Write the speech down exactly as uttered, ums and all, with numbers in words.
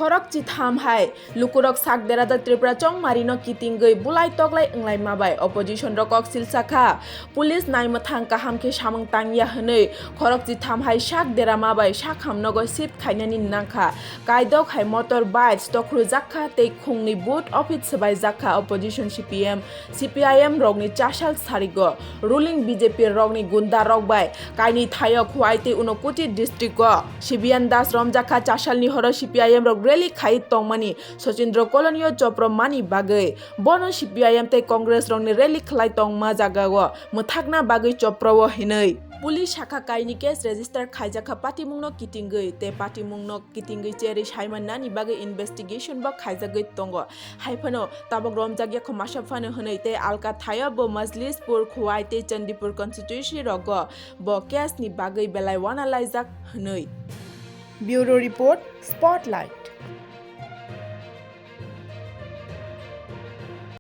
Khorok chitham hai lukurok sak derajat Tripura chongmarino kitingwi bulai toklai wnglaima bai opposition rok koksil sakha. Police naimwthang kaham khe samung tangya hwnwi khorok chitham hai sak derama bai sakham nogo shift khainani nangkha. Kaidok hai motor bike tokhrujak kha tei khungni boot office swbaijak kha opposition C P M, C P I M rokni chasal sarigo. Ruling B J P rokni gunda rok bai kaini thaio Khuaitei Unakoti district o Sibiyan Das romjak kha. Chasalni horo C P I M rok rally khai tongmani Sachindra Colony o chopro mani bagwi. Bono C P I M tei Congress rokni rally khlai tongma jagao mwthakna bagwi chopro o hinwi. Police sakha kaini case register khaijakha patimungno kitingwi tei patimungno kitingwi cherwi saimanani bagwi investigation bo khaijagwi tongo. Haiphano tabok romjakya kho masa phano hwnwi tei alka thaio bo Majlispur, Khuaitei, Chandipur constituency rogo bo case ni bagwi belai uanalaijak hwnwi. Bureau Report, Spotlight.